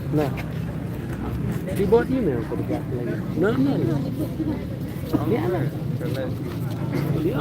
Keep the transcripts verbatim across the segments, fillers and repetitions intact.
Nah. Dia buat email ke dekat lagi. Nah, nah. Dia lah. Dia.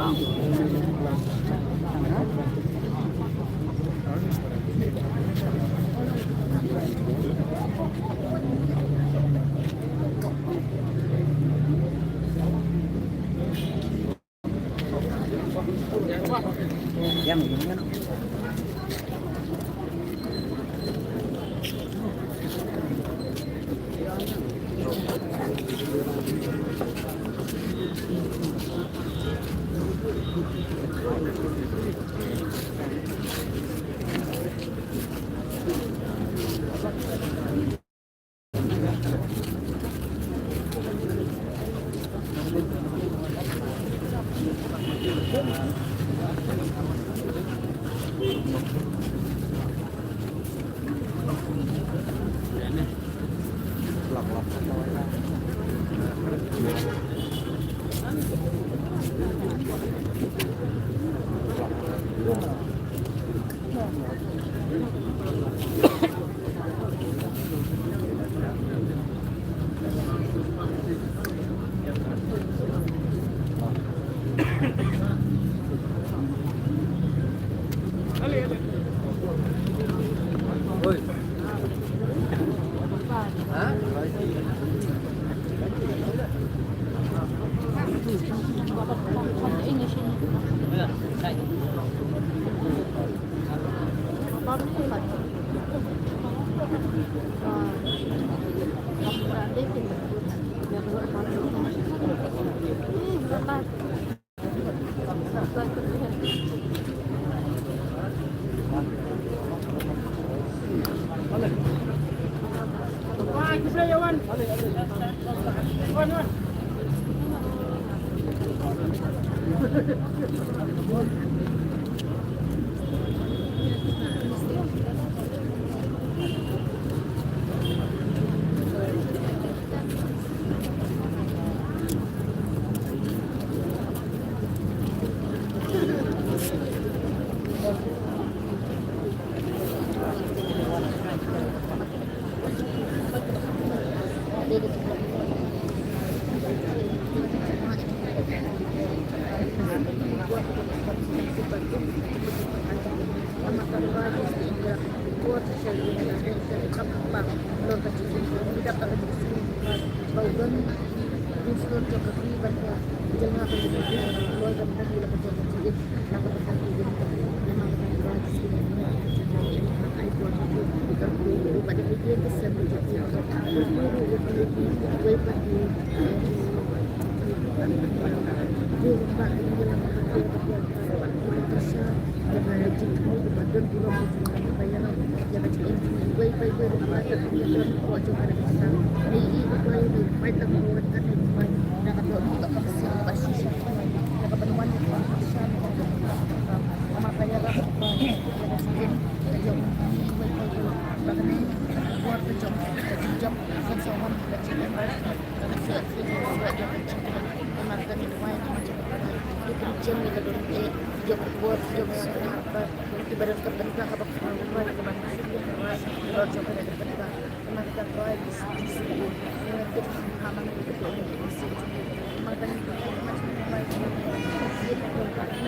Ka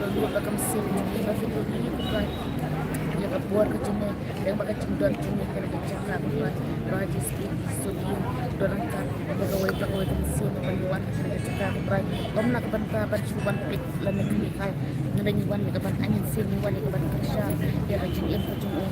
dohnud bad ka mynsiem jong ngi ba phi don ïa ngi, ko Trai. Ïa ka bor ka jong me, lem bad ka jingdon jong me ha kane ka jaka, ko Trai. Trai Jisu, Jisu, don ryngkat bad kawei pa kawei ka mynsiem ba ngi wan ha kane ka jaka, ko Trai. Ym na ka bynta ban shu wan peit lane kmie kai, hynrei ngi wan ïa ka ban ai mynsiem, ngi wan ïa ka ban kyrshan ïa ka jingim ka jong u.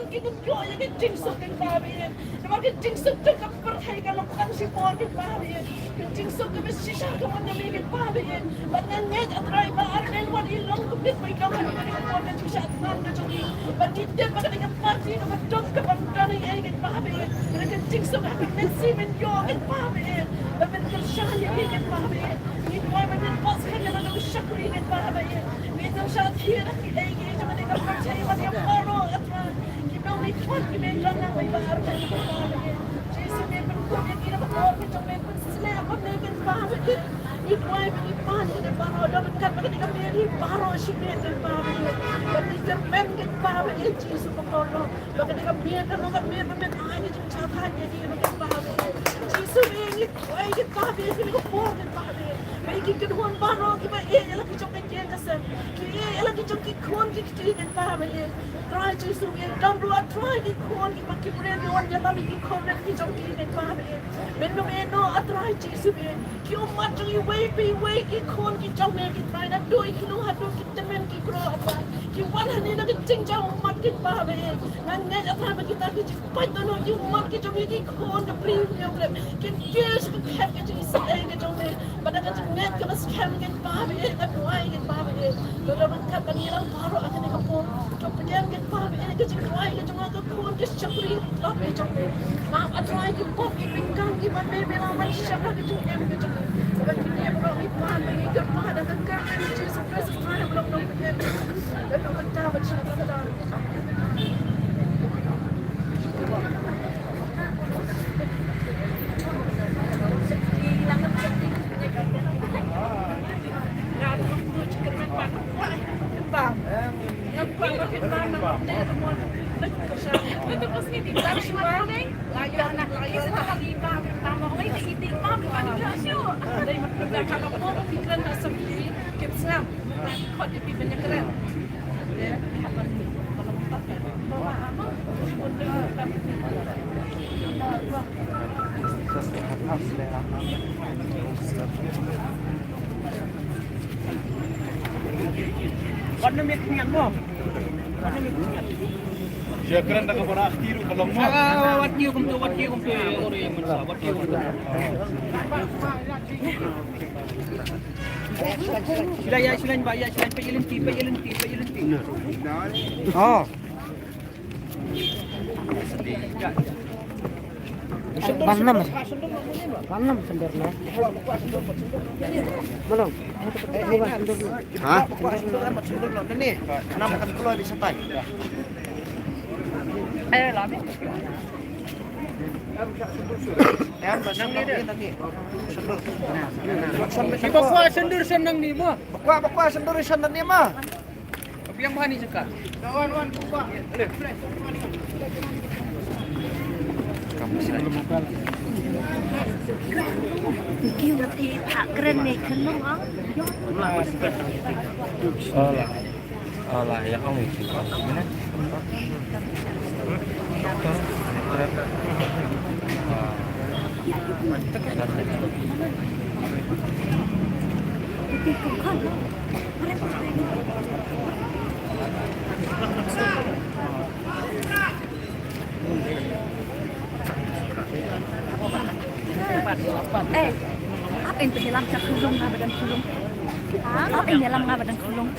Ki kin ïoh ïa ka jingsuk, ko Pa ba ïeit. Namar ka jingsuk jong ka pyrthei ka long tang shipor, ko Pa ba ïeit. Ka jingsuk kaba shisha ka mon jong me, ko Pa ba ïeit. Bad nga ngeit, A Trai, ba ar men wat i long kumne, ba i long ha kane ka por ka jingshisha thngan ka jong i. Bad ngi tip ba kane ka party kaba duk kaba ym don ei ei, ko Pa ba ïeit. Kane ka jingsuk ha ka mynsiem men ïoh, ko Pa ba ïeit. Ba men kyrshan ïa ki, ko Pa ba ïeit. Ngi duwai ba men bos kane ka long shakri, ko Pa ba ïeit. Ngi tang shah thied ha kiei kiei jong kane ka pyrthei, bad ïa baroh, A Trai, kiba ym don khun, kiba ym don nongwei, ba ar men, ko Pa ba ïeit. Jisu, me pynkup ïa ki na ka bor ka jong me, pynsleh ïa me, ko Pa ba ïeit. Ngi duwai ba ngi pan ïa kane baroh, don ryngkat bad kane ka miet hi baroh shi miet, ko Pa ba ïeit. Bad ngi kyrmen, ko Pa ba ïeit, Jisu bakordor, ba kane ka miet ka long ka miet ba men ai ka jingshah thait ïa ki, ko Pa ba ïeit. Jisu, ngi duwai, ko Pa ba ïeit, kane ka por, ko Pa ba ïeit. Ba ïa ki kynhun baroh kiba ïeit ïa la ki jong ka ïing ka sem, ki ïeit ïa la ki jong ki khun ki kti, ko Pa ba ïeit. Trai Jisu, ïa don ruh, A Trai, ki khun kiba kim ren ïa wan ïalam ïa ki khun rit ki jong ki, ko Pa ba ïeit. Men ym ïehnoh, A Trai Jisu, ïa ki ummat jong iwei pa iwei ki khun ki jong me, ko Trai, naduh ki khyllung haduh ki tymmen ki kro, A Trai. Ki wan hangne na ka jingjia ummat, ko Pa ba ïeit. Nga ngeit, A Trai, ba kita ki jingpait dohnud ki ummat ki jong me, ki khun, ki briew, ki briew rit, kin kiew sha ka khet ka jingïasyrdoh ka jong me. Bad da ka jingngeit kaba skhem, ko Pa ba ïeit, nga duwai, ko Pa ba ïeit, ba la ryngkat bad ngi lang baroh ha kane ka por, to pdiang, ko Pa ba ïeit, ka jingduwai ka jong nga, ka khun ka shakri, ko Pa ba ïeit, jong me. Map, A Trai, ki pop ki pyrkhat kiba me, me la wan sha ka jingim ka jong ngi. Bad kine baroh ngi pan bad ngi kyrpad ha ka kyrteng Jisu Khrist, A Trai, ba long nongpynim. Bad ngi kyrpad bad sha ka Ïa kren da ka para akhti ruh ka long mo. Ah, wat kiew kumto, wat kiew kumto, ïa ore, ïa mansa, wat kiew kumto. Sila ïa, sila ba ïa, sila, peit ïa lynti, peit ïa lynti, peit ïa lynti. Oh. Ban nam. Ban nam sendar na. Belum. Ha? Nam kan keluar di setan. Ayo lah. Em, ba sendar ni nangne. Sendar. Ba kwah sendar sendar ni mo. Ba kwah, ba kwah sendar sendar ni mo. Ka biang bha ni jaka. Ki wat i phah kren ne khlong ah. Alah. Alah, ïa ong ïa ki. Eh, ap in pynïalam sha khulung, nga ba don khulung. Ap in ïalam, nga ba don khulung.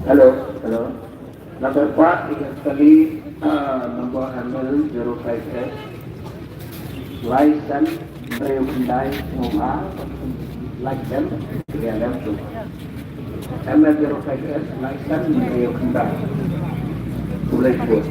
Hello, hello. Number four, you can kali, uh, number M L zero five S. License, Mrew Khyndai, Sngewbha, like them, yeah, them too. M L zero five S, license, Mrew Khyndai. Khublei shibun.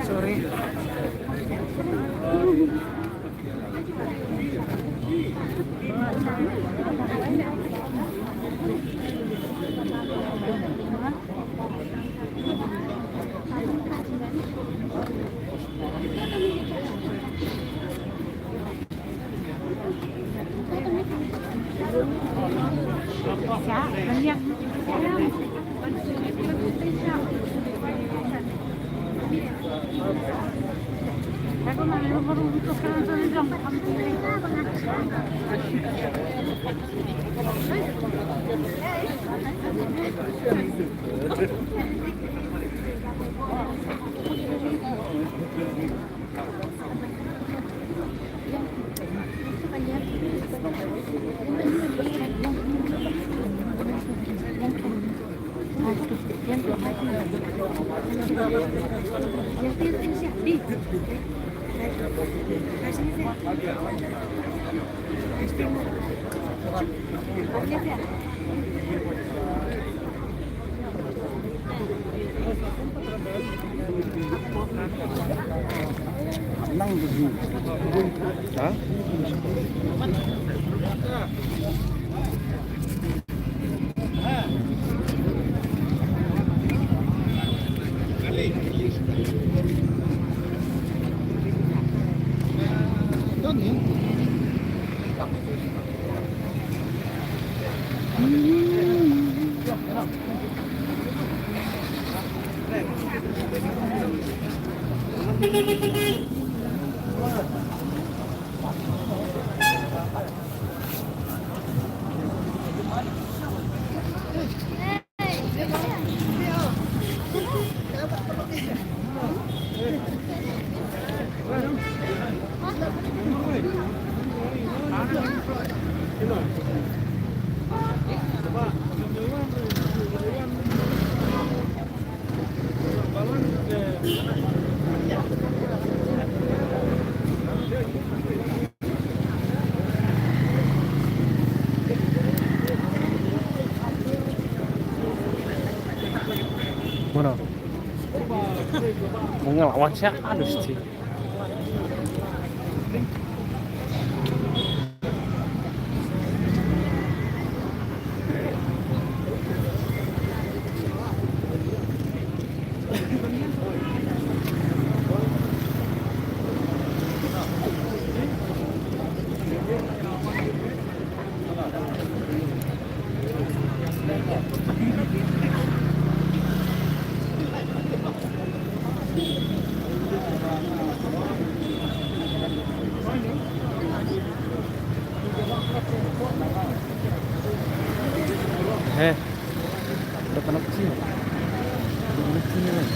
Sorry. Bueno. Venga, la guacha, a los chicos. He. Udah kena kucing. Udah kena kucing ni, kan?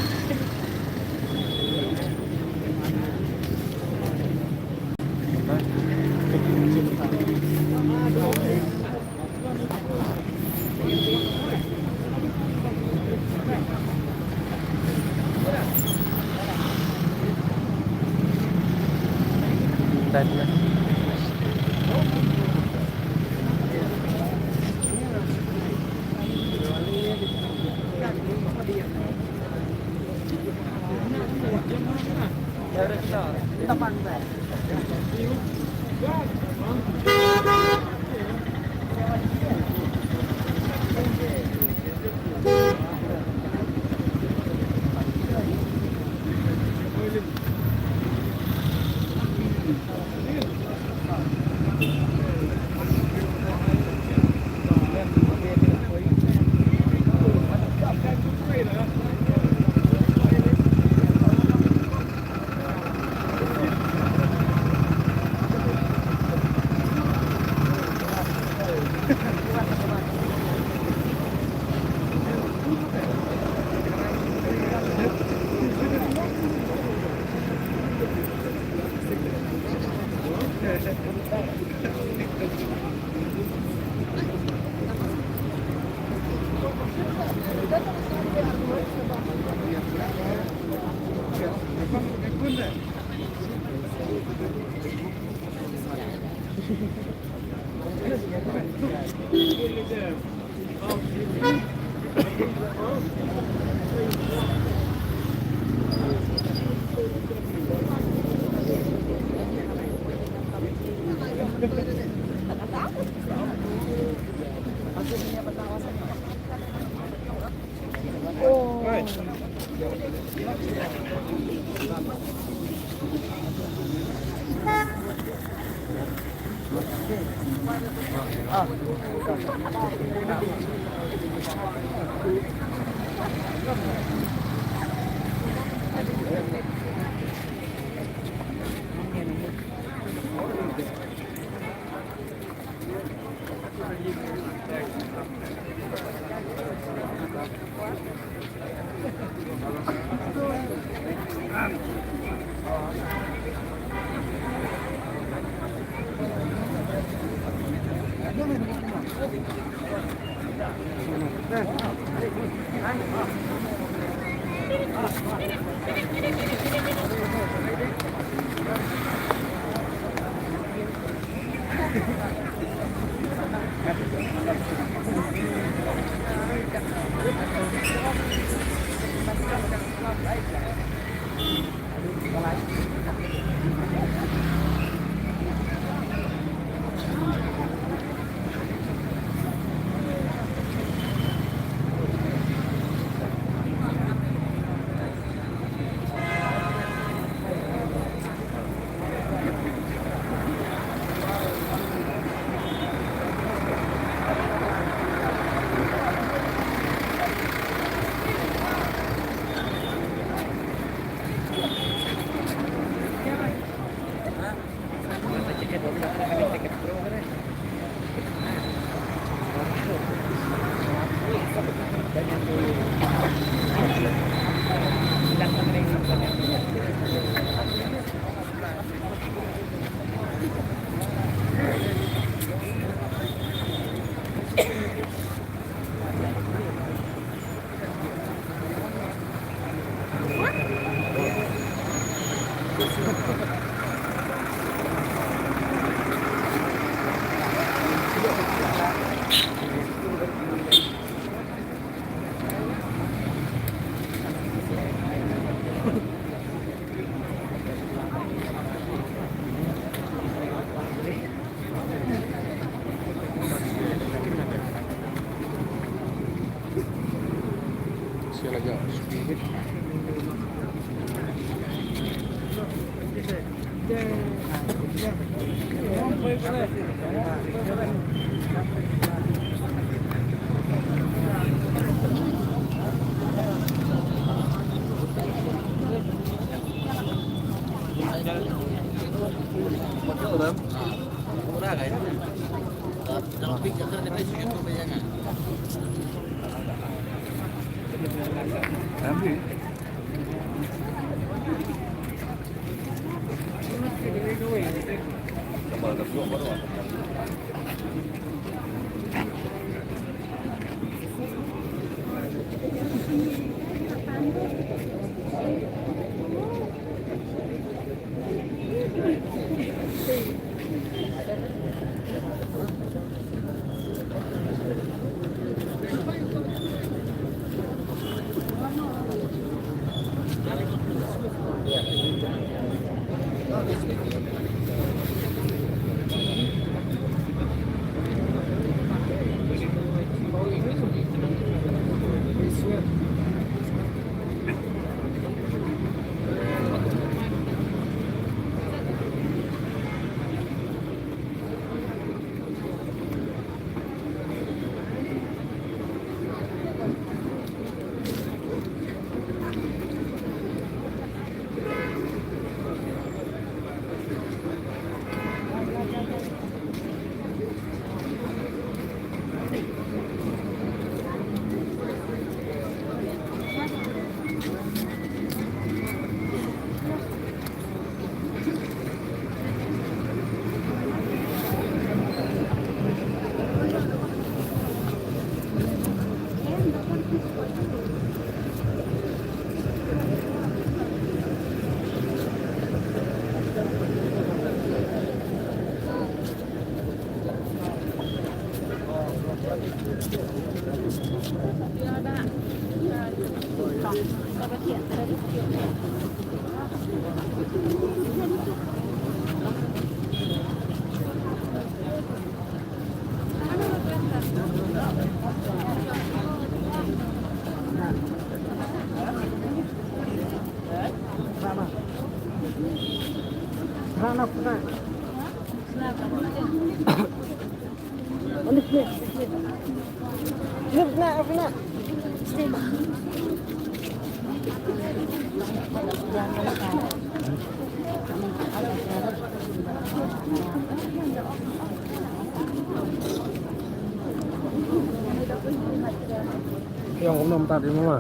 Ïa, kumno mynta dei mama?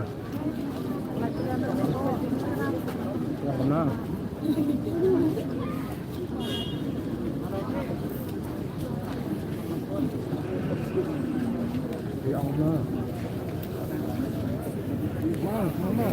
Ïa, kumno? Ïa, kumno? Ma, mama.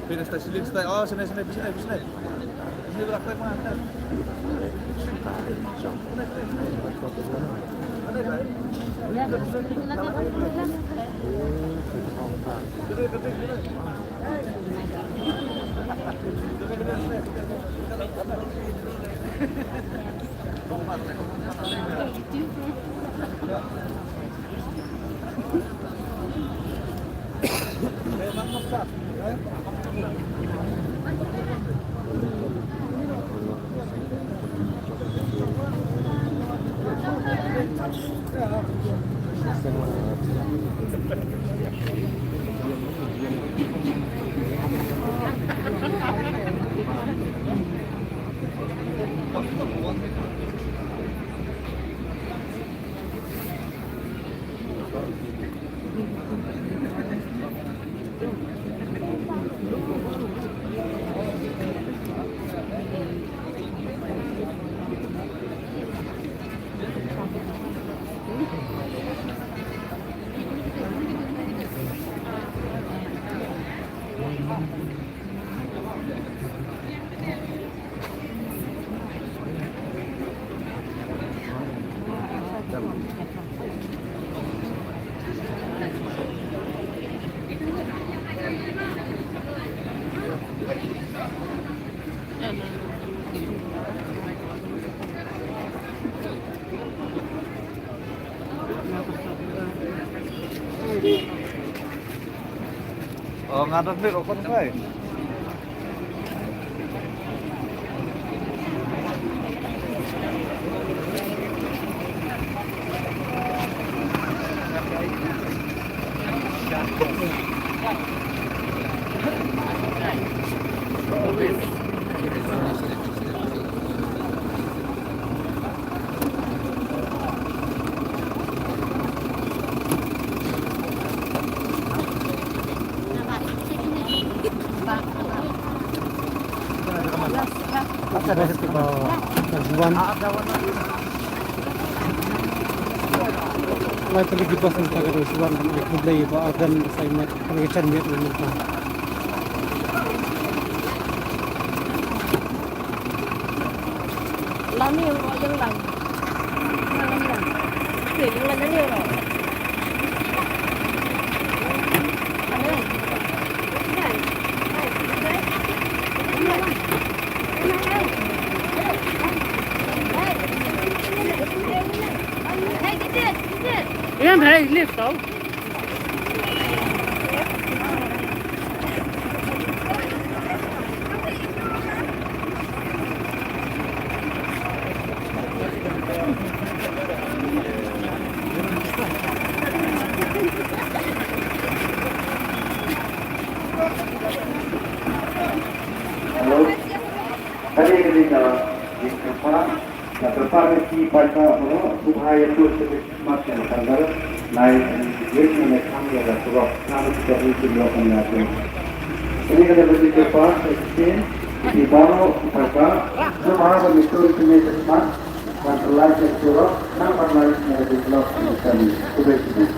Sini, sini, sini. Oh, sini, sini, sini, sini. Sini, belakang mana? Oh, nga da bit okon kai. Wan. Lai tylli ki bus mynta ka dei shuwa ban ai khublei ïa ba ardent ba sa ïa met ha ka jingmut mynta. Lane ro ïeng lane. Ïeng lane ro. Hey, get this, get this. Yan, hey, lift, oh. Hello. Kane ka dei ka jingkyrpad, ka kyrpad ka ki paidbah baroh, sngewbha ïa put ka jingkhidmat ka na kandar, nai ka jingkyrpad ka na kandar ka surok, na ka jingkyrpad ka na kandar. Kane ka dei ka jingkyrpad ka jingkyrpad, ki baroh ki paidbah, sngewbha ban ïa put ka jingkhidmat, ban pynlait ka surok, nang ban lait ka jingkyrpad ka na kandar. Khublei shibun.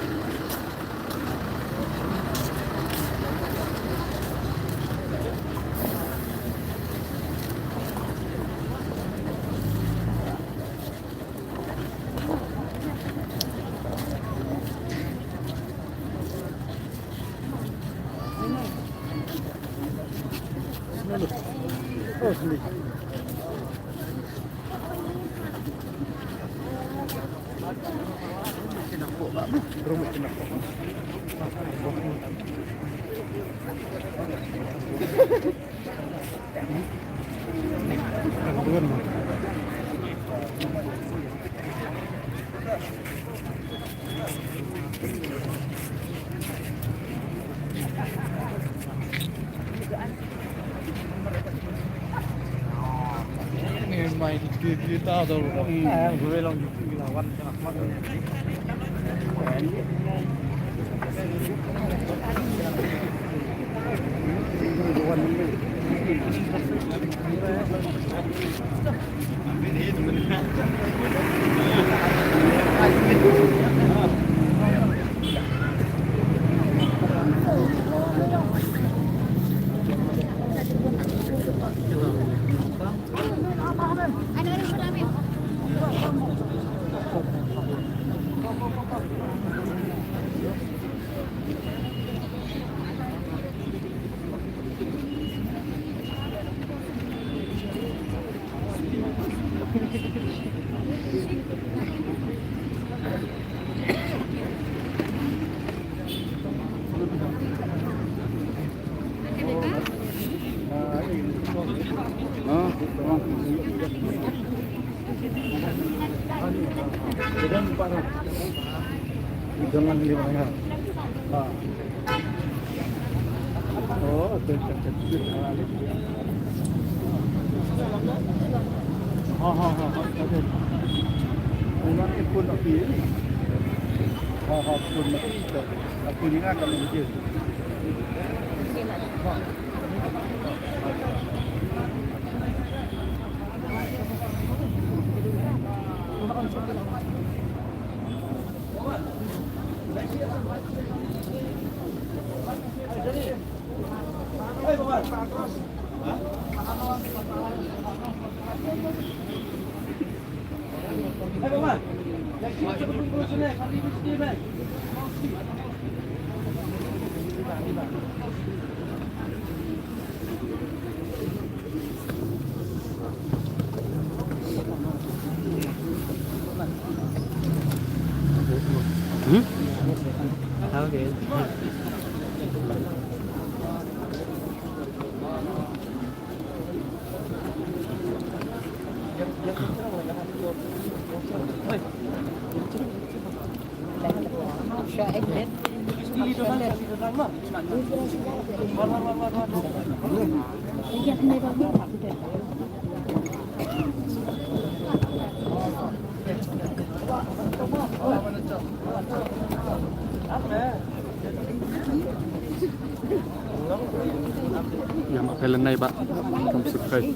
Ïa ma pelen nai ba kam subscribe.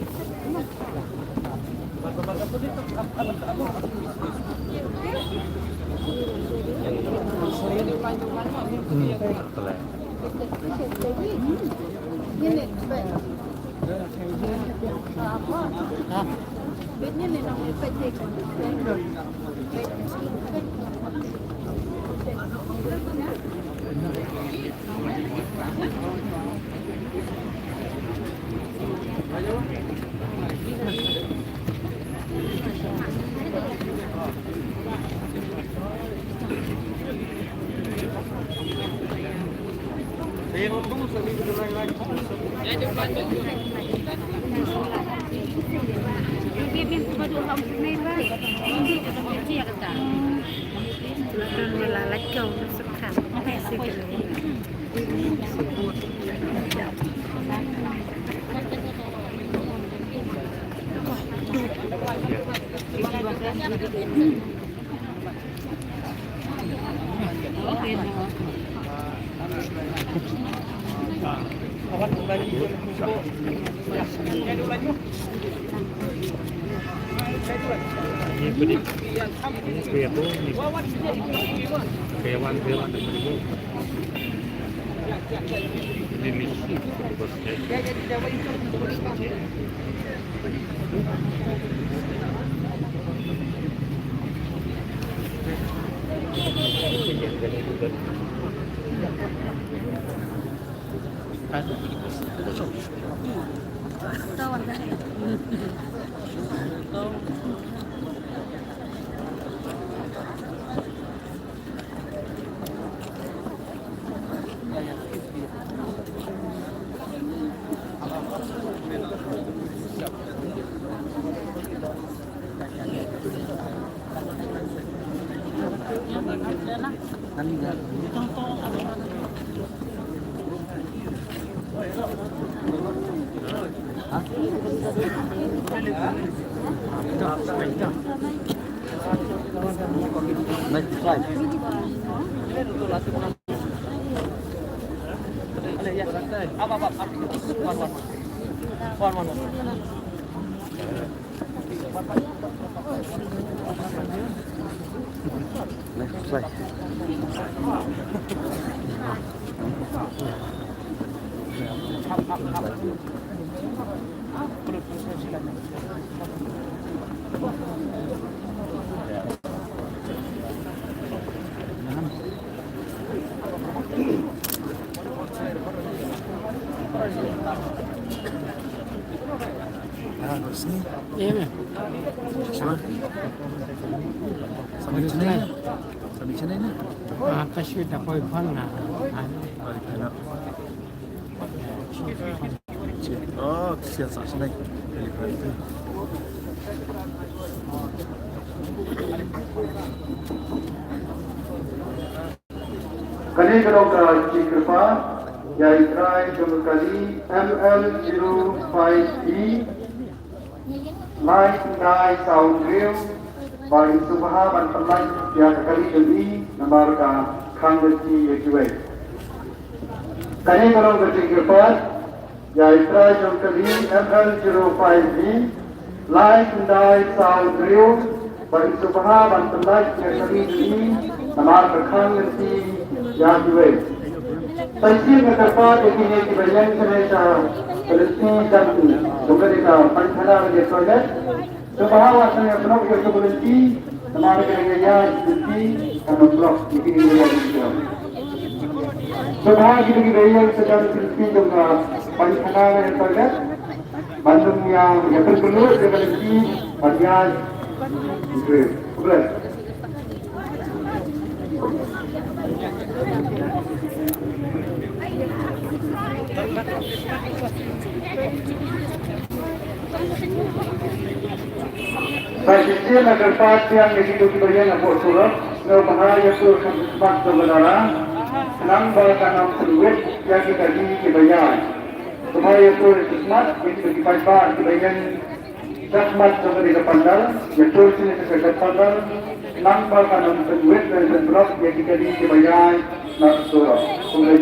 Kane ka long ka jingkyrpad ïa i trai jong ka kali M L zero five B, lai khyndai saw hynriew, ba in sngewbha ban pynlait ïa ka kali jong i namar ka khang lynti ïa kiwei. Kane ka long ka jingkyrpad ïa i trai jong ka kali M L zero five B, lai khyndai saw hynriew, ba in sngewbha ban pynlait ïa ka kali jong i namar ka khang lynti ïa kiwei. Sa shisien nga kyrpad ïa kine kiba ïeng shane sha ka lynti jong kane ka pynkhana lane toilet. Sngewbha wat nang ïa pynlait ïa ka lynti namar ka ïa ïa lynti ka nang block ïa kine kiba ïeng. Sngewbha kine kiba ïeng sha ka lynti jong ka pynkhana lane toilet. Ban ym ïa, ïa pynbluh ïa ka lynti ban ïaid. Khublei. Sa shisien nga kyrpad biang ïa kito kiba ïeng hapoh surok, sngewbha ïa pur kham smat jong ka dara, khnang ba kan ym pynwit ïa ki kali kiba ïaid. Sngewbha ïa pur ïa ki khmat, ïa ki paidbah kiba ïeng shakhmat jong kane ka pandal, ïa pur sha kane ka pandal, nang ba kan ym pynwit ne pynbok ïa ki kali kiba ïaid na surok. Khublei.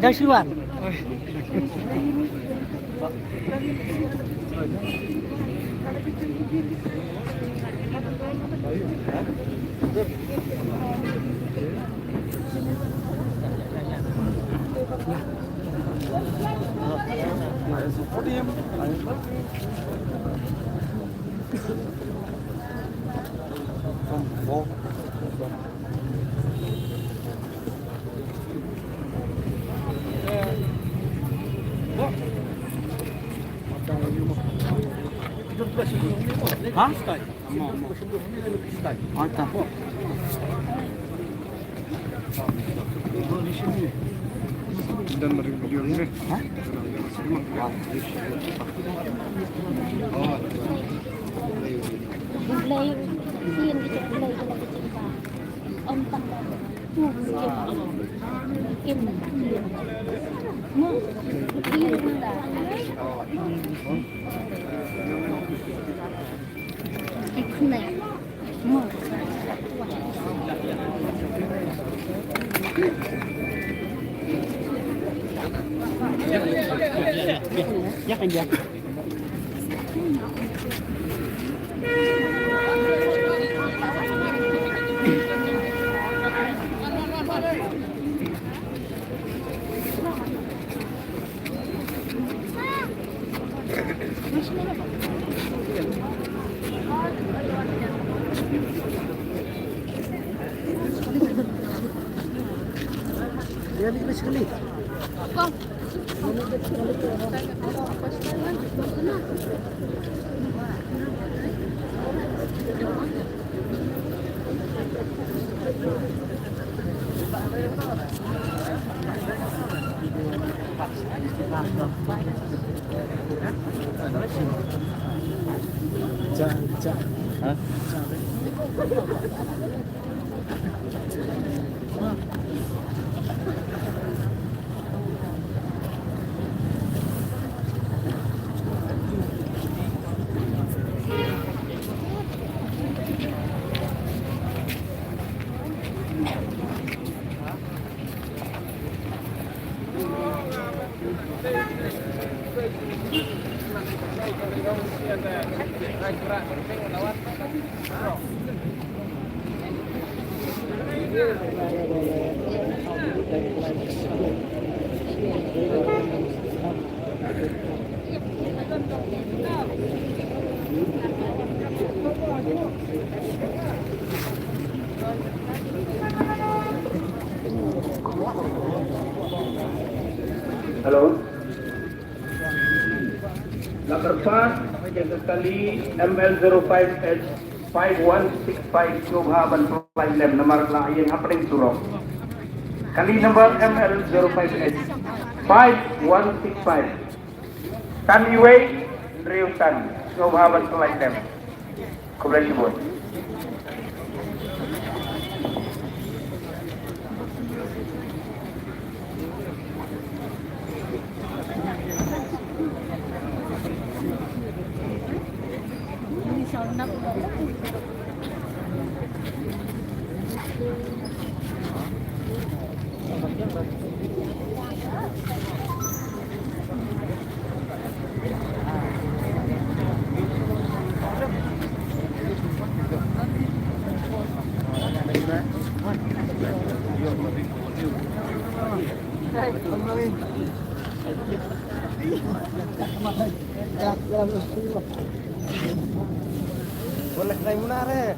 Dai siwan. Ha? Dan mari video ni. Ha? Play, scene kita play kita cerita. Om tang. Hello. Number five, kali M L zero five H five one six five, sngewbha ban pynlait lem namar la ïeng hapdeng surok. Kali number M L zero five H five one six five. Tan iwei, hynriew tan, sngewbha ban pynlait lem. Khublei shibun. Boleh naik munar eh.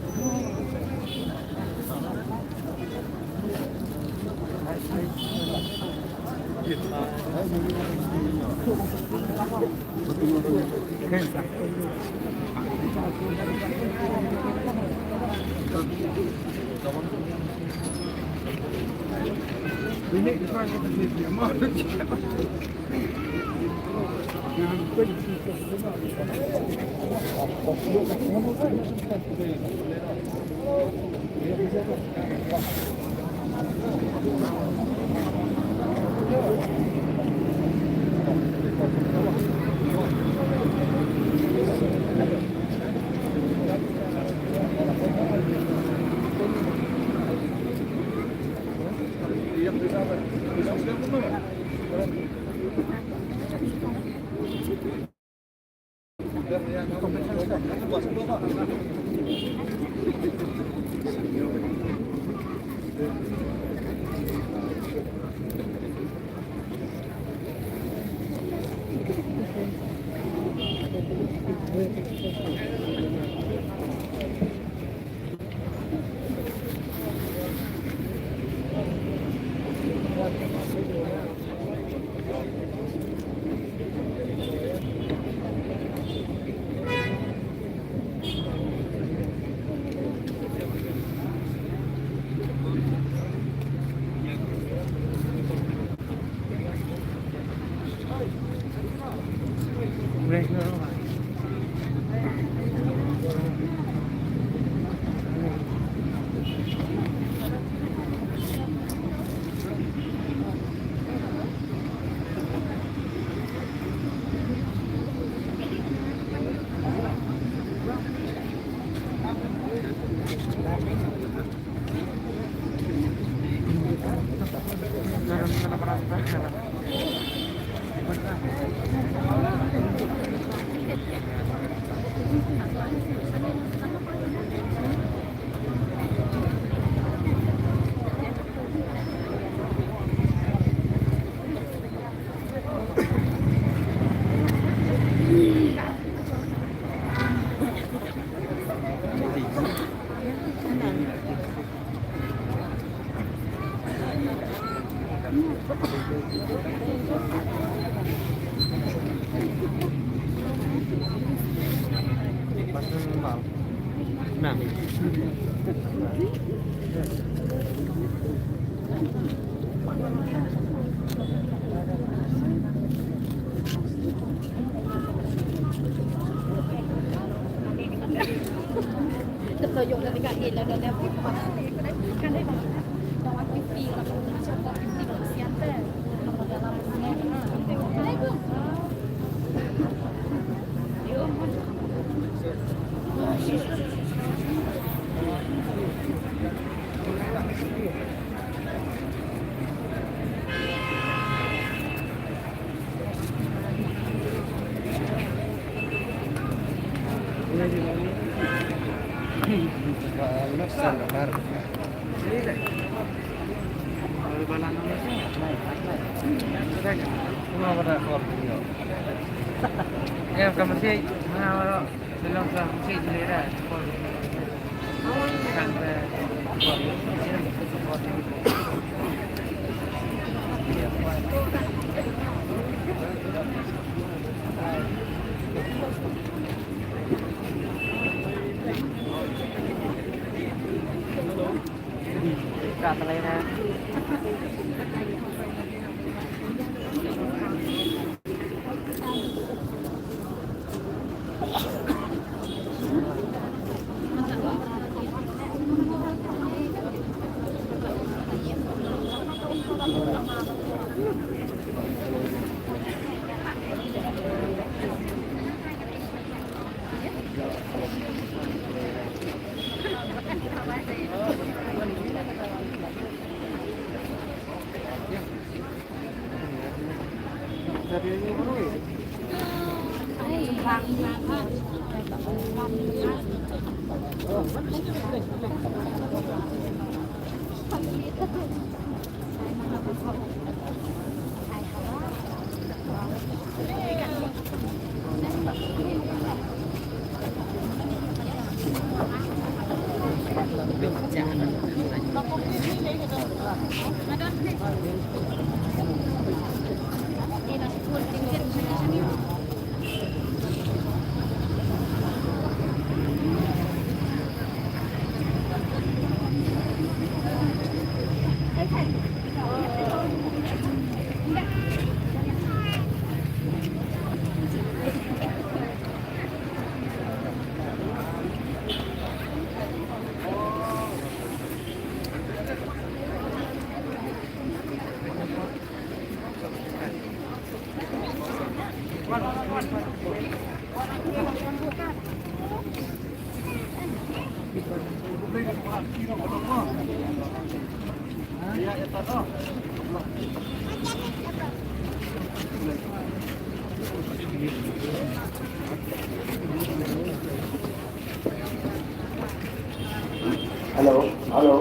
Hello, hello.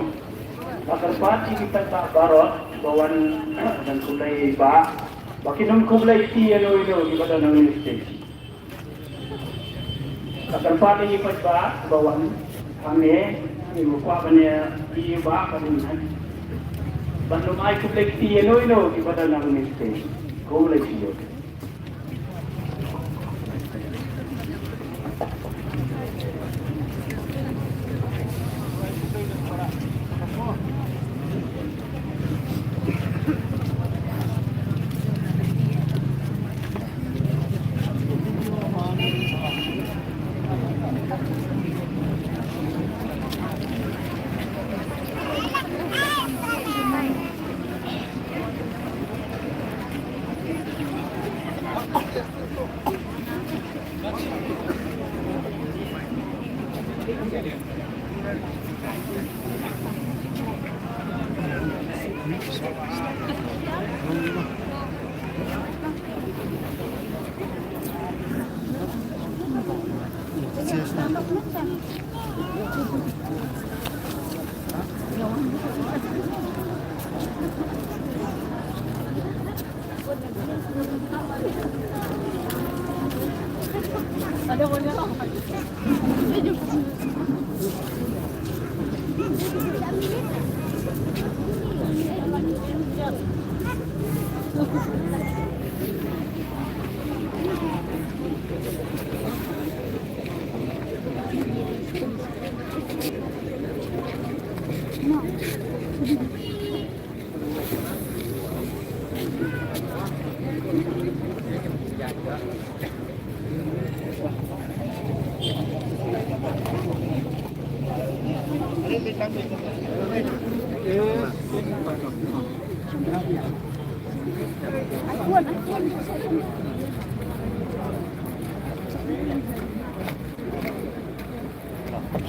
Nga kyrpad ïa ki paidbah baroh ba wan ban khublei ïa i bah. Ba kin ym khublei kti ïano ïano kiba don hangne stage. Nga kyrpad ïa ki paidbah ba wan hangne, ïa u kwah ban ïa i bah ka ding hangne. Ban ym ai khublei kti ïano ïano kiba don hangne stage. Khublei shibun.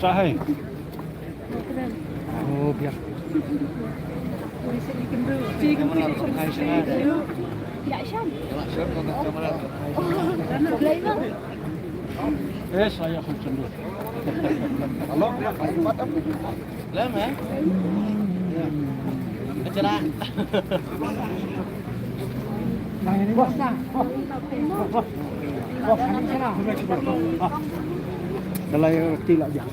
Sa hai. Oh, biar. Eh, saya hujan dulu. Halo, ya, Pak Imat, apa? Lem, eh? Acara. Bos, nah. Bos, bos. Bos, ini sana. Kalau yang reti lah dia.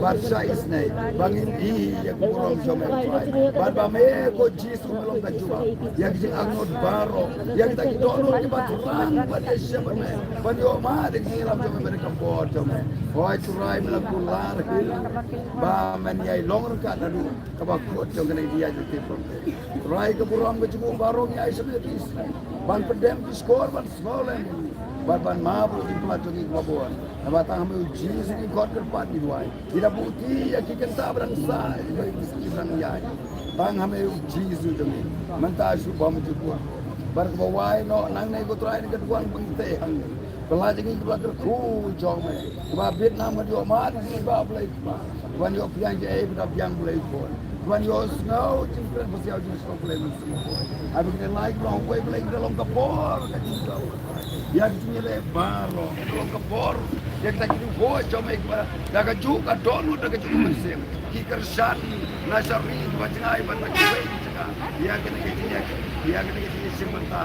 Bad sha isnei ba ngin ïohi ïa ka burom jong me, Trai. Bad ba me ko Jisu me long ka jubab ïa ki jingangnud baroh, ïa kita ki dohnud kiba thrang ban ïashem bad me, ban ïohmad ïa ka jingïalam jong me bad ka bor jong me. Hooid Trai, me la kular hi ba men ïai long ryngkat naduh kaba kut jong kane ka ïaid lynti pyrthei. Trai, ka burom ka jingmut baroh ngi ai sha me, ban pyndem ki shkor ban sngewlem bad ban map ïa ki palat jong ngi kiba bun. Naba tang ha me U Jisu ngi khot kyrpad ngi duwai. Ngi da buhti ïa ki kynta ba dang sah, ïa ki ba dang ïaid. Tang ha me U Jisu jong ngi. Mynta shu bam jukut. Bad kaba wai noh nangne ko Trai, na ka duwan ba ngi teh hangne, ka la jong ngi kaba kyrkhu jong me. Kaba bit nam ka ïohmad ïa ki ba Blei kba. Ban ïoh pdiang ïa ei ba da biang Blei bun. Ban ïoh sngew jingkren pasiaw jingsngew Blei mynsiem bun. Ai ba kine lai ki long uwei Blei, ki da long ka bor ka jingïalam. Ïa ki jingïaleh baroh, ki da long ka bor. Ïa kita ki duwai jong me kiba da kajuh ka dohnud, da kajuh ka mynsiem ki kyrshan na sha ri kiba jngai ban da kiwei ki jaka. Ïa kane ka jingïa, ïa kane ka jingïashim bynta.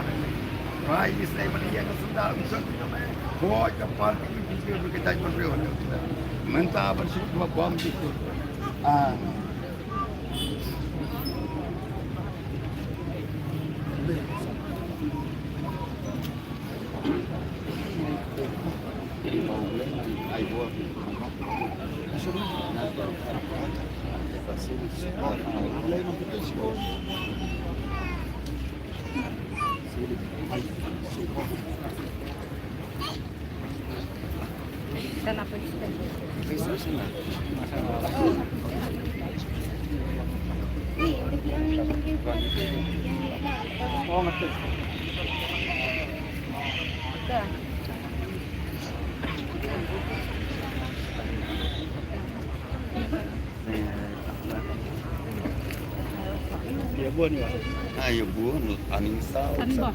Rai isnei ban ïa ka senda u jong me. Hooid ka party ki ki ki ka jait ban riew. Mynta ban shu kiba bam ki. Ah. Ïa bun ïa. Ah, ïa bun, aning saw, saw.